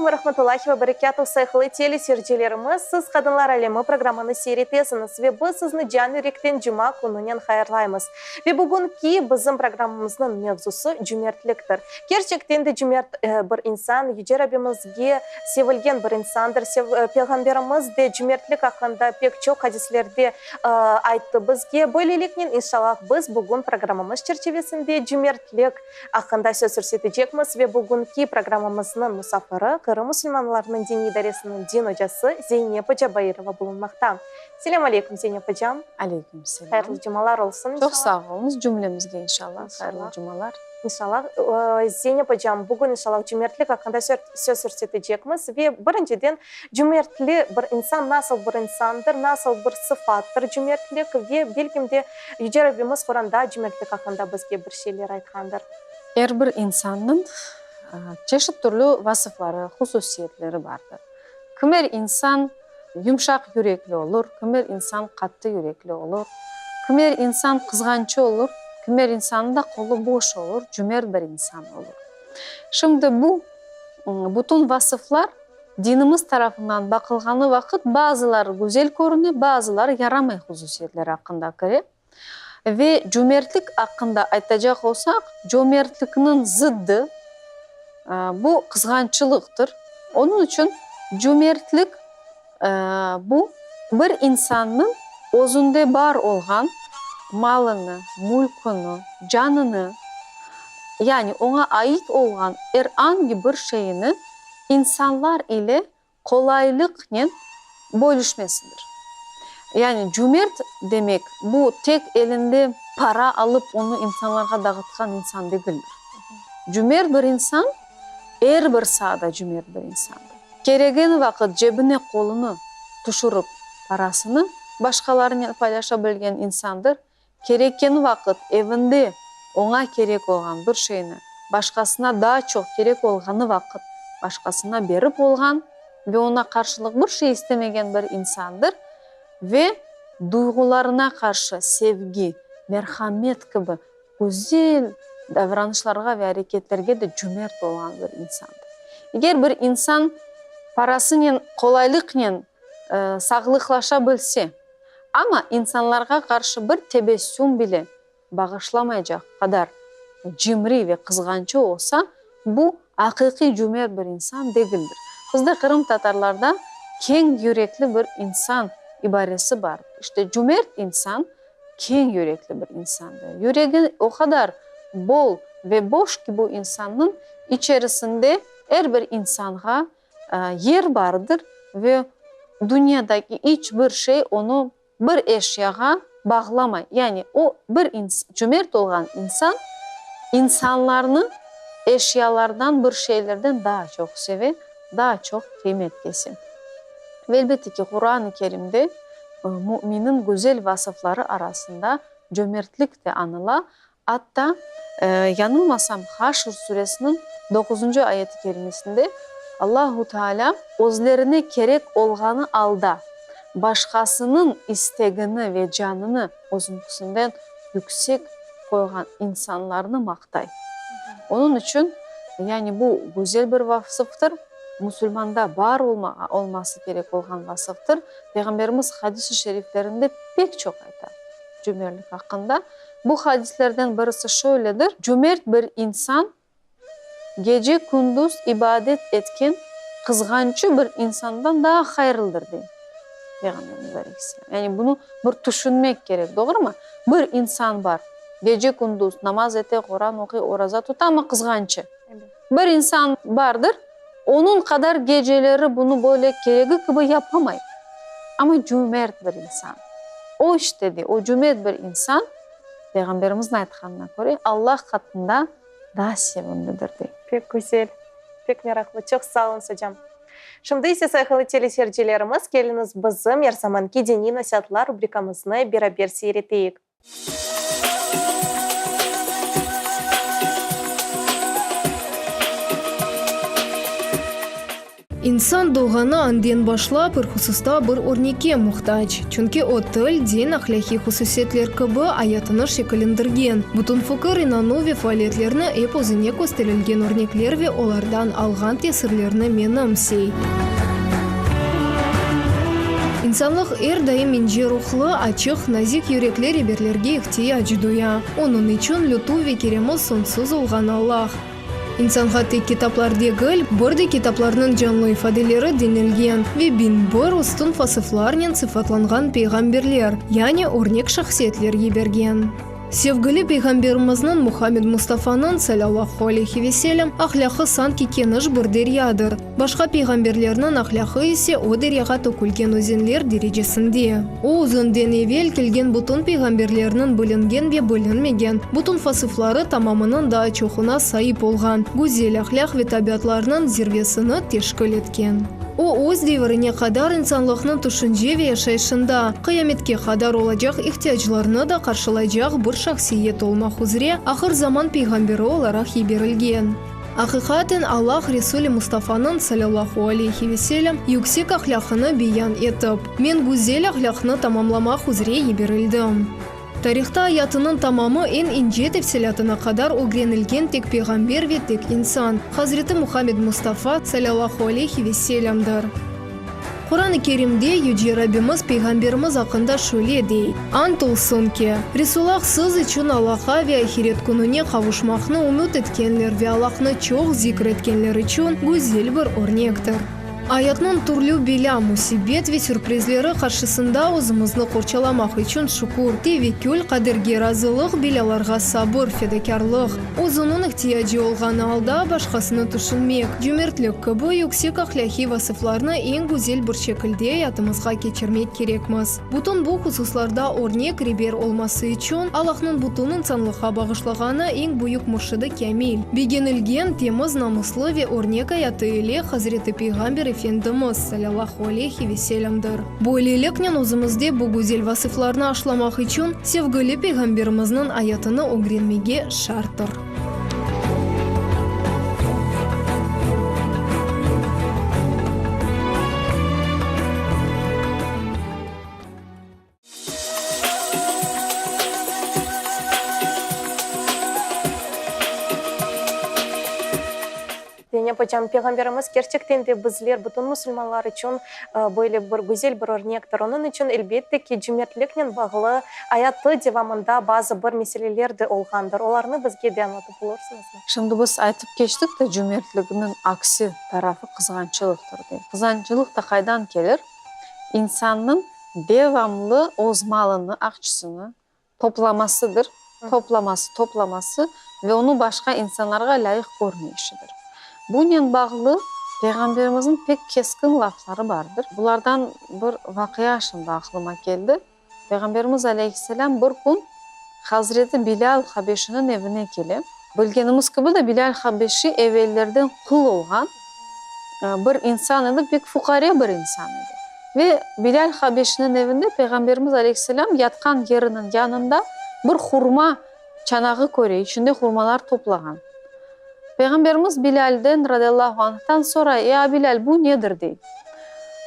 aleykum ve rahmetullahi ve berekâtuh, sayğılı teleseyircilerimiz! Siz Qadınlar alemi programını seyir etesiñiz ve biz sizni can yürekten cuma kününen hayırlaymız. Ve bugünki bizim programmamıznıñ mevzusı cümertliktir. Kerçekten de cümert bir insan, Yüce Rabbimizge sevilgen bir insandır. Peyğamberimiz de cümertlik aqqında pek çoq hadislerde ayttı bizge. Böyleliknen, inşallah, biz bugün programmamız çerçivesinde cümertlik aqqında söz yürsetecekmiz ve bugünki programmamıznıñ musafiri Qırım musulmanlarınıñ diniy idaresiniñ din ocası Zeynep oca Bairova bulunmaqta. Selâm aleyküm, Zeynep ocam. Aleyküm selâm. Hayırlı cumalar olsun, inşallah. Çoq sağ oluñız, cümlemizge inşallah hayırlı cumalar. İnşallah. Zeynep ocam, bugün inşallah cümertlik aqqında söz yürsetecekmiz ve birinciden cümertli bir insan nasıl bir insandır, nasıl bir sıfattır cümertlik ve belkim de Yüce Rabbimiz Quranda cümertlik aqqında bizge bir şeyler aytqandır. Er bir insannıñ çeşit türlü vasıfları, hususiyetleri bardır. Kimer insan yumşaq yürekli olur, kimer insan qattı yürekli olur, kimer insan qızğançı olur, kimer insannıñ da qolu boş olur, cümert bir insan olur. Şimdi bu bütün vasıflar dinimiz tarafından baqılğanı vaqıt bazıları güzel körüne, bazıları yaramay hususiyetler aqqında kire. Ve cömertlik aqqında aytacaq olsaq, cömertlikniñ zıddı, bu qızğançılıqtır. Onıñ içün cömertlik, bu, bir insannıñ özünde bar olğan malını, mülküni, canını, yani oña ait olğan er angi bir şeyini insanlar ile qolaylıqnen bölüşmesidir. Yani cümert demek, bu tek elinde para alıp onı insanlarğa dağıtqan insan degildir. Cümert bir insan er bir saada cümert bir insandır. Keregen vaqıt cebine qolunı tüşürip parasını başqalarınen paylaşa bilgen insandır. Kerekken vaqıt evinde oña kerek olğan bir şeyni başqasına daa çoq kerek olğanı vaqıt başqasına berip olğan ve oña qarşılıq bir şey istemegen bir insandır ve duyğularına qarşı sevgi, merhamet kibi güzel davranışlarğa ve areketlerge de cümert olğan bir insandır. Eger bir insan parasınen qolaylıqnen sağlıqlaşa bilse, Amma insanlarğa qarşı bir tebessüm bile bağışlamaycaq qadar cimri ve qızğançı olsa, bu aqiqiy cümert bir insan degildir. Bizde qırımtatarlarda keñ yürekli bir insan ibaresi bar. İşte cümert insan keñ yürekli bir insandır. Yüregi o qadar bol ve boş ki, bu insannıñ içerisinde er bir insanğa yer bardır ve dünyadaki iç bir şey onı bir eşyağa bağlamay. Yani o, bir cümert olğan insan insanlarnı eşyalardan, bir şeylerden daa çoq seve, daa çoq qıymet kese. Ve elbette ki, Quran-ı Kerimde müminniñ güzel vasıfları arasında cömertlik de añıla. Atta, yañılmasam, Haşr suresiniñ doquzıncı ayeti kerimesinde Allahu Teala özlerine kerek olğanı alda başqasınıñ istegini ve canını özünkisinden yüksek qoyğan insanlarnı maqtay. Onıñ içün, yani bu güzel bir vasıftır, musulmanda bar olması kerek olğan vasıftır. Peyğamberimiz hadis-i şeriflerinde pek çoq ayta cömertlik aqqında. Bu hadislerden birisi şöyledir, Cömert bir insan gece-kündüz ibadet etken qızğançı bir insandan daa hayırlıdır, dey Peyğamberimiz aleyhisselâm. Yani bunı bir tüşünmek kerek, doğrumı? Bir insan bar, gece-kündüz namaz ete, Quran oquy, oraza tuta, amma qızğançı. Bir insan bardır, onıñ qadar geceleri bunı böyle keregi kibi yapamay, amma cümert bir insan. O işte de, o cümert bir insan, Peyğamberimizniñ aytqanına köre, Allah qatında daa sevimlidir, dey. Pek güzel, pek meraqlı. Çoq sağ oluñız, ocam. Şimdi ise, sayğılı teleseyircilerimiz, keliñiz bizim er zamanki diniy nasiatlar rubrikamıznı beraber seyir eteyik. İnsan doğğanı anden başlap er hususta bir örnekke muhtac, çünki o til, din, ahlâqiy hususiyetler kibi ayatını şekillendirgen, bütün fikir, inanuv ve faaliyetlerini ep özüne kösterilgen örnekler ve olardan alğan tesirlerni menimsey. İnsanlıq er daim ince ruhlı, açıq, nazik yürekli reberlerge ihtiyac duya. Onıñ içün lütuf ve keremi soñsuz olğan Allah, İnsanğa tek kitaplar degil, bir de kitaplarnıñ canlı ifadeleri denilgen ve 1001 üstün vasıflarnen sıfatlanğan peyğamberler, yani örnek şahsiyetler yibergen. Sevgili Peyğamberimizniñ Muhammed Mustafanıñ, salâllahu aleyhi ve selem, ahlâqı sanki keniş bir deryadır. Başqa peyğamberlerniñ ahlâqı ise o deryağa tökülgen özenler derecesinde. O, özünden evel kelgen bütün peyğamberlerniñ bilingen ve bilinmegen bütün vasıfları tamamınıñ daa çoğuna saip olğan güzel ahlâq ve tabiatlarnıñ zirvesini teşkil etken. O, öz devirine qadar insanlıqnıñ tüşünce ve yaşayışında qıyametke qadar olacaq ihtiyaclarnı da qarşılaycaq bir şahsiyet olmaq üzre ahır zaman peyğamberi olaraq yiberilgen. Aqiqaten, Allah Resuli Mustafanıñ, salâllahu aleyhi ve selem, yüksek ahlâqını beyan etip, Men güzel ahlâqnı tamamlamaq üzre yiberildim. Tarihta ayatınıñ tamamı eñ ince tefsilâtına qadar ögrenilgen tek peyğamber ve tek insan, Hazreti Muhammed Mustafa, salâllahu aleyhi ve selâmdır. Quran-ı Kerimde Yüce Rabbimiz Peyğamberimiz aqqında şöyle dey, Ant olsun ki, Resulâh siz içün Allahqa ve ahiret kününe qavuşmaqnı ümüt etkenler ve Allahnı çoq zikr etkenler içün güzel bir örnektir. Ayatnıñ türlü belâ, musibet ve sürprizleri qarşısında özümizni qorçalamaq içün şükür, tevekkül, qaderge razılıq, belâlarğa sabır, fedakârlıq, Özüniñ ihtiyacı olğanı alda başqasını tüşünmek, cömertlik kibi yüksek ahlâqiy vasıflarnı eñ güzel bir şekilde ayatımızğa keçirmek kerekmiz. Bütün bu hususlarda örnek reber olması içün Allahnıñ bütün insanlıqqa bağışlağanı eñ büyük mürşidi kâmil, begenilgen, temiz, namuslı ve örnek ayatı ile Hazreti Peyğamber Efendimiz, salâllahu aleyhi ve selâmdır. Böyleliknen özümizde bu güzel vasıflarnı aşlamaq içün sevgili Peyğamberimizniñ ayatını ögrenmege şarttır. Zeynep ocam, Peyğamberimiz kerçekten de bizler, bütün musulmanlar içün böyle bir güzel bir örnektir. Onıñ içün, elbette ki, cümertliknen bağlı ayatı devamında bazı bir meseleler de olğandır. Olarnı bizge de añlatıp olursıñızmı? Şimdi biz aytıp keçtik de, cümertlikniñ aksi tarafı qızğançılıqtır dey. Qızğançılıq da qaydan kelir? İnsannıñ devamlı öz malını, aqçısını toplamasıdır, toplaması, toplaması ve onı başqa insanlarğa lâyıq körmeyişidir. Bunen bağlı Peyğamberimizniñ pek keskin lafları bardır. Bulardan bir vaqia şimdi aqlıma keldi. Peyğamberimiz aleyhisselâm bir kün Hazreti Bilâl Habeşiniñ evine kele. Bilgenimiz kibi de Bilâl Habeşi evellerden qul olğan bir insan edi, pek fuqare bir insan edi. Ve Bilâl Habeşiniñ evinde Peyğamberimiz aleyhisselâm yatqan yeriniñ yanında bir hurma çanağı köre, içinde hurmalar toplağan. Peyğamberimiz Bilâlden, radıyallahu anhtan, soray, Ya Bilâl, bu nedir? dey.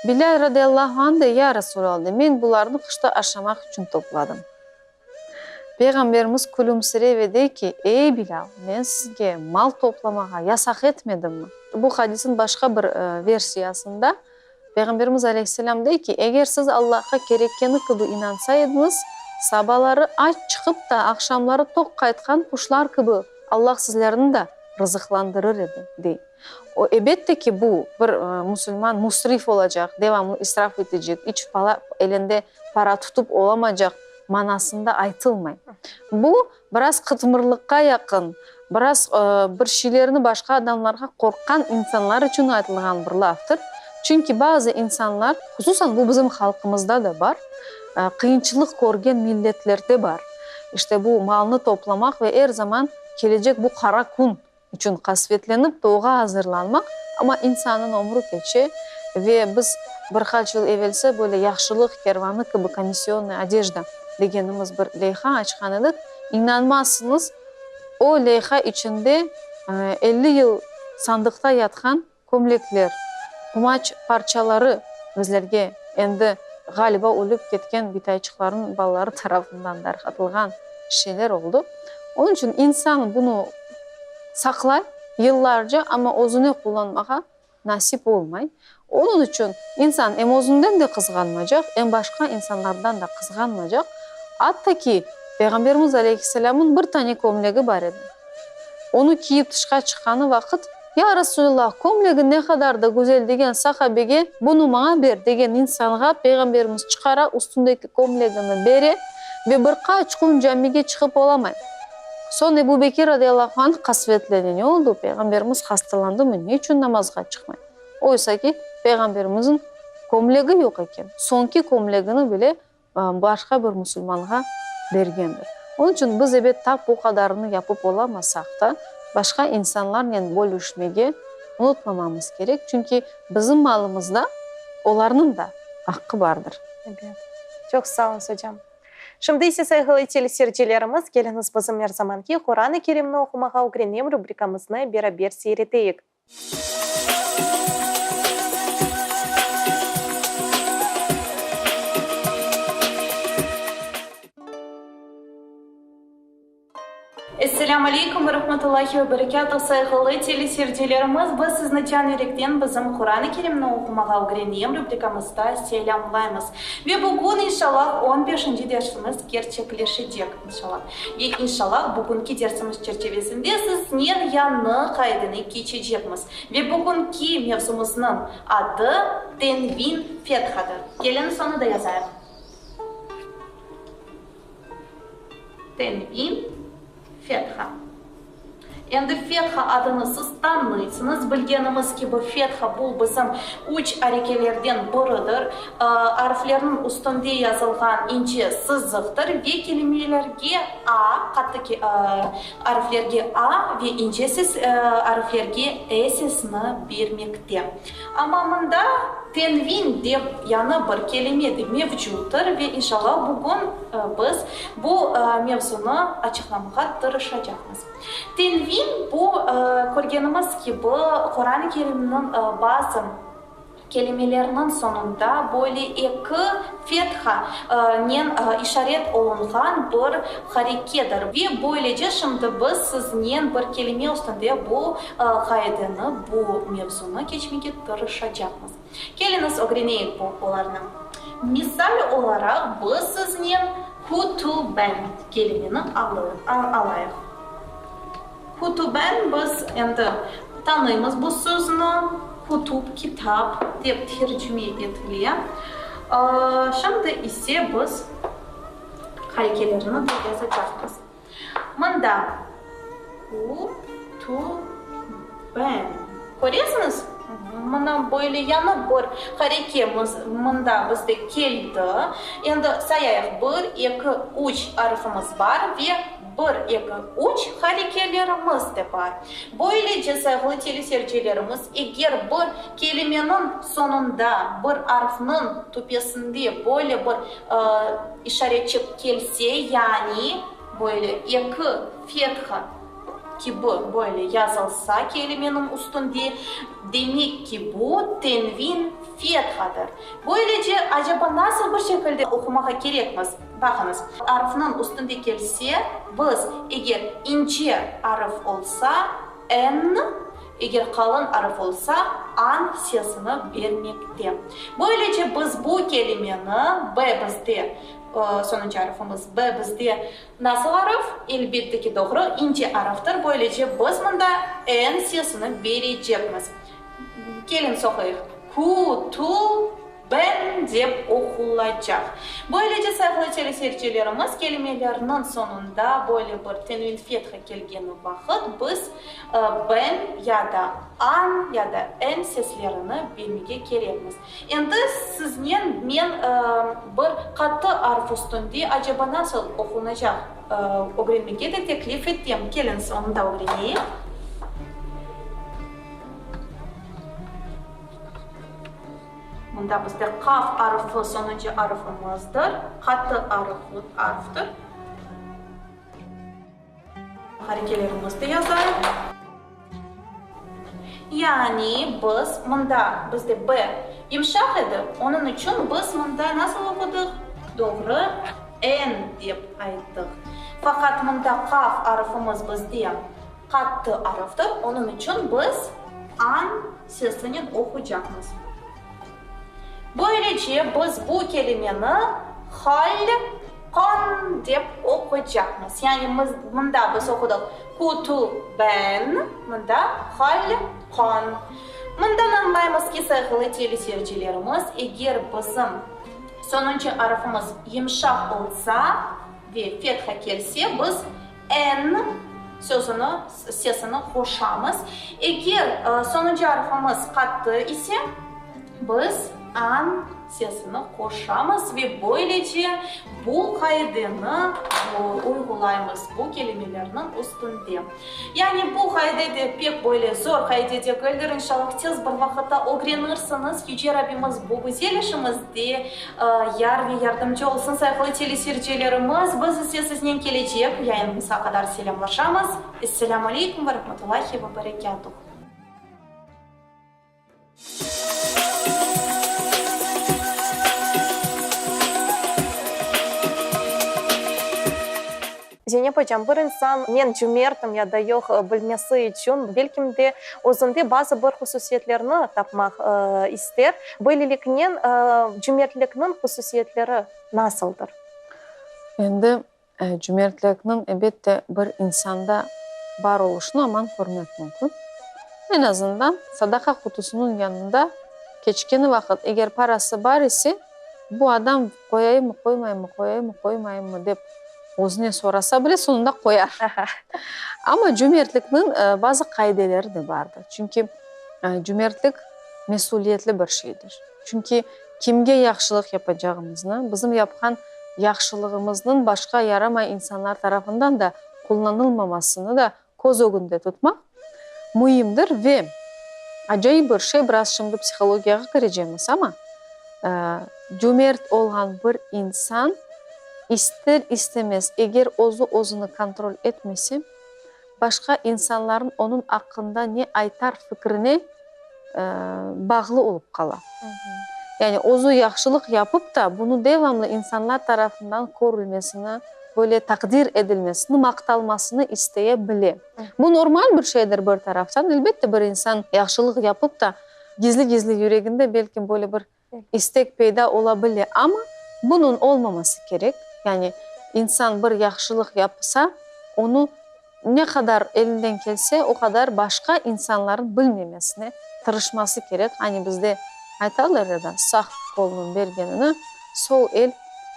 Bilâl, radıyallahu anh, dey, Ya Resulallah, dey, men bularnı qışta aşamaq içün topladım. Peyğamberimiz külümsirey ve dey ki, Ey, Bilâl, men sizge mal toplamağa yasaq etmedimmi? Bu hadisniñ başqa bir versiyasında Peyğamberimiz aleyhisselâm dey ki, Eger siz Allahqa kerekkeni kibi inansa ediñiz, sabaları aç çıqıp da, aqşamları toq qaytqan quşlar kibi Allah sizlerni de rızıqlandırır edi, dey. O, ebette ki, bu, bir musulman musrif olacaq, devamlı israf etecek, iç elinde para tutıp olamacaq manasında aytılmay. Bu, biraz qıtmırlıqqa yaqın, biraz bir şeylerni başqa adamlarğa qorqqan insanlar içün aytılğan bir laftır. Çünki bazı insanlar, hususan bu bizim halqımızda da bar, qıyınçılıq körgen milletlerde bar, işte bu malnı toplamaq ve er zaman kelecek bu qara kün içün qasvetlenip toyğa azırlanmaq, amma insannıñ ömrü keçe ve biz bir qaç yıl evelsi böyle Yahşılıq kervanı kibi komissionnaya odejda degenimiz bir leyha açqan edik. İnanmazsıñız, o leyha içinde 50 yıl sandıqta yatqan kömlekler. Qumaç parçaları bizlerge endi, ğaliba, ölip ketken bitayçıqlarnıñ balaları tarafından darqatılğan şeyler oldı. Onıñ içün insan bunı saqlay yıllarca, amma özüne qullanmağa nasip olmay. Onıñ içün insan em özünden de qızğanmacaq, em başqa insanlardan da qızğanmacaq. Atta ki, Peyğamberimiz aleyhisselâmnıñ bir tane kömlegi bar edi. Onı kiyip tışqa çıqqanı vaqıt, Ya Resulallah, kömlegiñ ne qadar da güzel degen sahabege, bunı maña ber degen insanğa Peyğamberimiz çıqara, üstündeki kömlegini bere ve bir qaç kün camige çıqıp olamay. Soñ Ebu Bekir radıyallahu anh qasvetlene, ne oldu, Peyğamberimiz hastalandımı, ne içün namazğa çıqmay? Oysa ki, Peyğamberimizniñ kömlegi yoq eken, soñki kömlegini bile başqa bir musulmanğa bergendir. Onıñ içün biz, ebet, tap o qadarını yapıp olamasaq da, başqa insanlarnen bölüşmege unutmamamız kerek, çünki bizim malımızda olarnıñ da aqqı bardır. Ebet. Çoq sağ oluñız, ocam. Şimdi ise, sayğılı teleseyircilerimiz, keliñiz bizim er zamanki Quran-ı Kerimni oqumağa ögrenem rubrikamıznı beraber seyir eteyik. Esselâmu aleykum ve rahmetullahi ve berekâtuh, sayğılı teleseyircilerimiz, biz sizni can yürekten bizim Quran-ı Kerimni oqumağa ögreneyim rubrikamızda selâmlaymız. Ve bugün, inşallah, on beşinci dersimiz kerçekleşecek, inşallah. Ve inşallah, bugünki dersimiz çerçevesinde siznen yañı qaideni keçecekmiz. Ve bugünki mevzumıznıñ adı Tenvin fethadır. Keliñiz, onı da yazayıq. Tenvin fetha. Endi fetha adını siz tanıysıñız. Bilgenimiz kibi, fetha bu bizim üç arekelerden biridir. Arflerniñ üstünde yazılğan ince sızıqtır ve kelimelerge a, qattı arflerge a ve ince ses arflerge e sesini bermekte. Amma mında tenvin dep yañı bir kelime de mevcuttır ve inşallah bugün biz bu mevzunı açıqlamağa tırışacaqmız. Tenvin, bu, körgenimiz kibi, Quran-ı Kerimniñ bazı kelimeleriniñ soñunda böyle eki fetha nen işaret olunğan bir harekedir. Ve böylece şimdi biz siznen bir kelime üstünde bu qaideni, bu mevzunı keçmege tırışacaqmız. Keliñiz, ögreneyik bu olarnı. Misal olaraq, biz siznen kütüben kelimeni alayıq. Kütüben, biz endi tanıymız bu sözni, kütüp, kitap dep tercime etile. Şimdi ise biz harekelerini de yazacaqmız. Mında ku, tu, ben. Köresiñiz, mına böyle yañı bir hareke mında bizde keldi. Endi sayayıq, bir, eki, üç arfımız bar ve bir, eki, üç harekelerimiz de bar. Böylece, sayğılı teleseyircilerimiz, eger bir kelimeniñ soñunda bir arfnıñ tüpesinde böyle bir İşaretçik kelse, yani böyle eki fetha kibi böyle yazılsa kelimeniñ üstünde, demek ki, bu tenvin fethadır. Böylece, acaba nasıl bir şekilde oqumağa kerekmiz? Baqıñız, arfnıñ üstünde kelse, biz eger ince arf olsa, n, Eger qalın arf olsa, an sesini bermekte. Böylece biz bu kelimeni, b bizde, soñuncu arfımız b bizde nasıl arf? Elbette ki, doğru, ince arftır. Böylece biz mında n sesini berecekmiz. Keliñ, soqayıq. Ku, tu. Ben dep oqulacaq. Böylece, sayğılı teleseyircilerimiz, kelimelerniñ soñunda böyle bir tenvin fetha kelgeni vaqıt biz ben ya da an ya da en seslerini bilmege kerekmiz. Endi siznen men bir qattı arf üstünde acaba nasıl oqunacaq ögrenmege de teklif etem. Keliñiz, onı da ögreneyik. Mında bizde qaf arfı soñuncu arfımızdır, qattı arftır. Harekelerimizni yazayıq. Yani biz mında, bizde b yımşaq edi, onıñ içün biz mında nasıl oqudıq? Doğru, n dep ayttıq. Faqat mında qaf arfımız bizde qattı arftır, onıñ içün biz an sesinen oqucaqmız. Böylece biz bu kelimeni hal-qan dep oqucaqmız. Yani mında biz oqudıq kütüben, mında hal-qan. Mından añlaymız ki, sayğılı teleseyircilerimiz, eger bizim soñuncu arfımız yımşaq olsa ve fetha kelse, biz n sözüni, sesini qoşamız. Eger soñuncu arfımız qattı ise, biz an sesini qoşamız ve böylece bu qaideni uyğulaymız bu kelimelerniñ üstünde. Yani bu qaide de pek böyle zor qaide degildir, inşallah tez bir vaqıtta ögrenirsiñiz. Yüce Rabbimiz bu güzel işimizde yar ve yardımcı olsun. Sayğılı teleseyircilerimiz, biz ise siznen kelecek yayınımızğa qadar selâmlaşamız. Esselâmu aleykum ve rahmetullahi ve berekâtuh. Zeynep ocam, bir insan men cümertim ya da yoq bilmesi içün, belkim de, özünde bazı bir hususiyetlerni tapmaq ister. Böyleliknen, cümertlikniñ hususiyetleri nasıldır? Endi Cümertlikniñ, elbette, bir insanda bar oluşını aman körmek mümkün. Eñ azından, sadaqa qutusınıñ yanında keçkeni vaqıt, eger parası bar ise, bu adam qoyayımmı, qoymayımmı, qoyayımmı, qoymayımmı dep özüne sorasa bile, soñunda qoyar. Amma cümertlikniñ bazı qaideleri de bardır. Çünki cümertlik mesüliyetli bir şeydir. Çünki kimge yahşılıq yapacağımıznı, bizim yapqan yahşılığımıznıñ başqa yaramay insanlar tarafından da qullanılmamasını da köz ögünde tutmaq müimdir. Ve acayip bir şey, biraz şimdi psihologiyağa kirecemiz, amma cömert olğan bir insan ister-istemez, eger özü özüni kontrol etmese, başqa insanların onıñ aqqında ne aytar fikrine bağlı olıp qala. Yani özü yahşılıq yapıp ta, bunı devamlı insanlar tarafından körülmesini, böyle taqdir edilmesini, maqtalmasını isteye bile. Bu normal bir şeydir bir taraftan. Elbette, bir insan yahşılıq yapıp ta, gizli-gizli yüreginde belki böyle bir istek peyda ola bile, amma bunıñ olmaması kerek. Yani insan bir yahşılıq yapsa, onı ne qadar elinden kelse, o qadar başqa insanların bilmemesine tırışması kerek. Hani bizde aytalar ya da, sağ qolnıñ bergenini sol el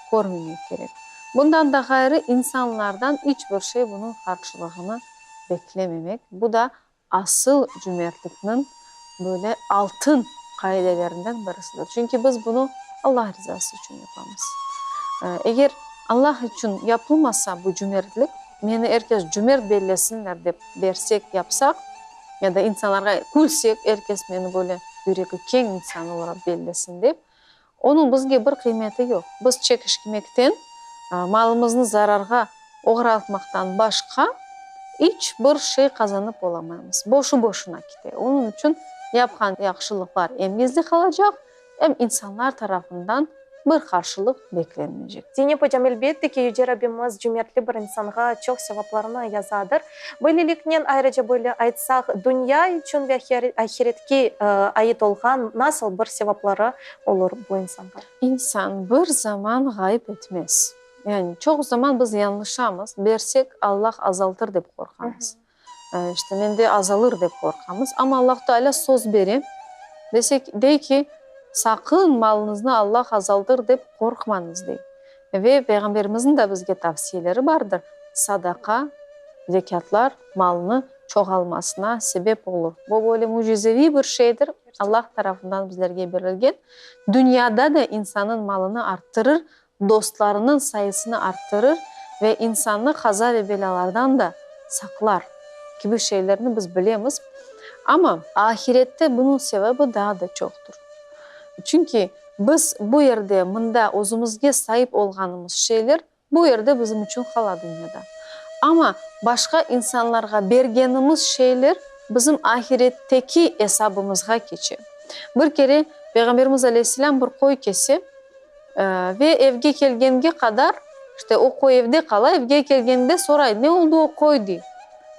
körmemek kerek. Bundan da ğayrı, insanlardan iç bir şey bunıñ qarşılığını beklememek, bu da asıl cümertlikniñ böyle altın qaidelerinden birisidir. Çünki biz bunı Allah rizası içün yapamız. Eger Allah içün yapılmasa bu cümertlik, meni er kes cümert bellesinler dep bersek, yapsaq, ya da insanlarğa külsek, er kes meni böyle yüregi keñ insan olaraq bellesin dep, onıñ bizge bir qıymeti yoq. Biz çekişmekten, malımıznı zararğa oğratmaqtan başqa iç bir şey qazanıp olamaymız. Boşu-boşuna kete. Onıñ içün yapqan yahşılıqlar em gizli qalacaq, em insanlar tarafından bir qarşılıq beklenmeycek. Zeynep ocam, elbette ki, Yüce Rabbimiz cümertli bir insanğa çoq sevaplarnı yazadır. Böyleliknen, ayrıca böyle aytsaq, dünya içün ve ahiretke ait olğan nasıl bir sevapları olur bu insanğa? İnsan bir zaman ğayıp etmez. Yani çoq zaman biz yañlışamız, bersek Allah azaltır dep qorqamız. İşte mende azalır dep qorqamız. Amma Allah Teala söz bere, desek, dey ki, saqın malıñıznı Allah azaltır dep qorqmañız, dey. Ve Peyğamberimizniñ de bizge tavsiyeleri bardır, sadaqa, zekâtlar malnı çoğalmasına sebep olur. Bu böyle mücizeviy bir şeydir, Allah tarafından bizlerge berilgen. Dünyada da insanıñ malını arttırır, dostlarınıñ sayısını arttırır ve insannı qaza ve belâlardan da saqlar kibi şeylerni biz bilemiz. Amma ahirette bunıñ sevabı daa da çoqtur. Çünki biz bu yerde, mında özümizge saip olğanımız şeyler bu yerde bizim içün qala dünyada. Amma başqa insanlarğa bergenimiz şeyler. bizim ahiretteki esabımızğa keçe. Bir kere Peyğamberimiz aleyhisselâm bir qoy kese ve evge kelgenge qadar, işte, o qoy evde qala, evge kelgende soray, ne oldı o qoy, dey,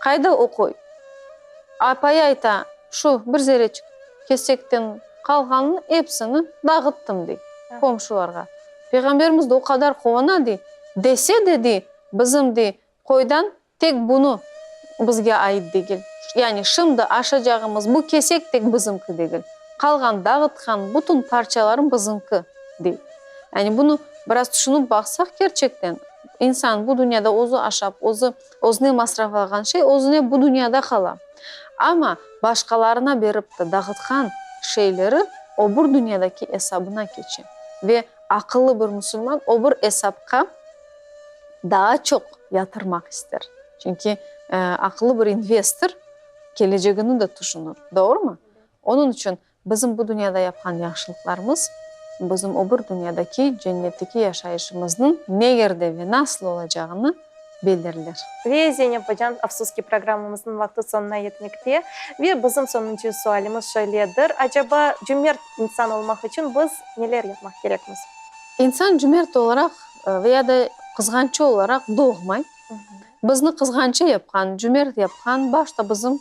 qayda o qoy? Apayı ayta, şu bir zerreçik kesekten qalğanını episini dağıttım, dey, qomşularğa. Peyğamberimiz de o qadar quvana, dey, dese de, dey, bizim, dey, qoydan tek bunı bizge ait degil. Yani şimdi aşacağımız bu kesek tek bizimki degil. Qalğan, dağıtqan bütün parçalarım bizimki, dey. Yani bunı biraz tüşünip baqsaq, kerçekten, insan bu dünyada özü aşap, özü özüne masraflağan şey özüne bu dünyada qala. Amma başqalarına berip de dağıtqan şeyleri o bir dünyadaki esabına keçe. Ve aqıllı bir musulman o bir esapqa daa çoq yatırmaq ister. Çünki aqıllı bir investor kelecegini de tüşünir, doğrumı? Onıñ içün bizim bu dünyada yapqan yahşılıqlarımız bizim o bir dünyadaki, cennetteki yaşayışımıznıñ ne yerde ve nasıl olacağını belirler. Ve Zeynep ocan, afsus ki, programmamıznıñ vaqtı soñuna yetmekte. Ve bizim soñuncu sualimiz şöyledir, acaba cümert insan olmaq içün biz neler yapmaq kerekmiz? İnsan cümert olaraq ve ya da qızğançı olaraq doğmay. Bizni qızğançı yapqan, cümert yapqan başta bizim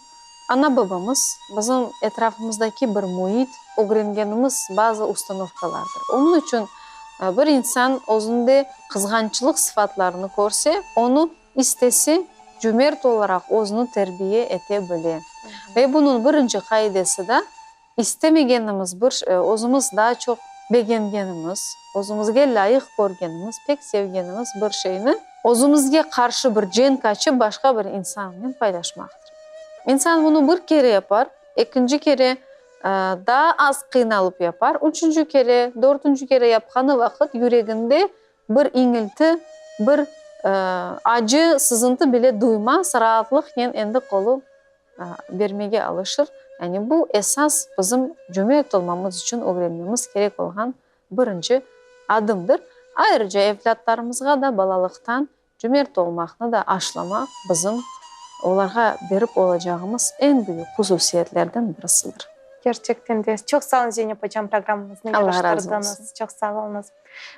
ana-babamız, bizim etrafımızdaki bir müit, ögrengenimiz bazı ustanovkalardır. Onıñ içün bir insan özünde qızğançılıq sıfatlarını körse, onı istese, cümert olaraq özüni terbiye ete bile. Ve bunıñ birinci qaidesi da, İstemegenimiz bir, özümiz daa çoq begengenimiz, özümizge lâyıq körgenimiz, pek sevgenimiz bir şeyni özümizge qarşı bir cenk açıp başqa bir insannen paylaşmaqtır. İnsan bunı bir kere yapar, ekinci kere daa az qıynalıp yapar, üçünci kere, dörtünci kere yapqanı vaqıt yüreginde bir iñilti, bir acı sızıntı bile duymaz, raatlıqnen endi qolu bermege alışır. Yani bu esas bizim cömert olmamız içün ögrenmemiz kerek olğan birinci adımdır. Ayrıca evlâtlarımızğa da balalıqtan cömert olmaqnı da aşlamaq bizim olarğa berip olacağımız eñ büyük hususiyetlerden birisidir. Kerçekten de. Çoq sağ olun, Zeynep ocam, programmamıznı yaraştırdıñız. Çoq sağ oluñız.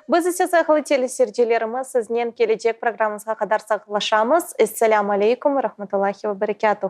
Biz ise, sayğılı teleseyircilerimiz, siznen kelecek programmamızğa qadar sağlıqlaşamız. Esselâmu aleykum ve rahmetullahi ve berekâtuh.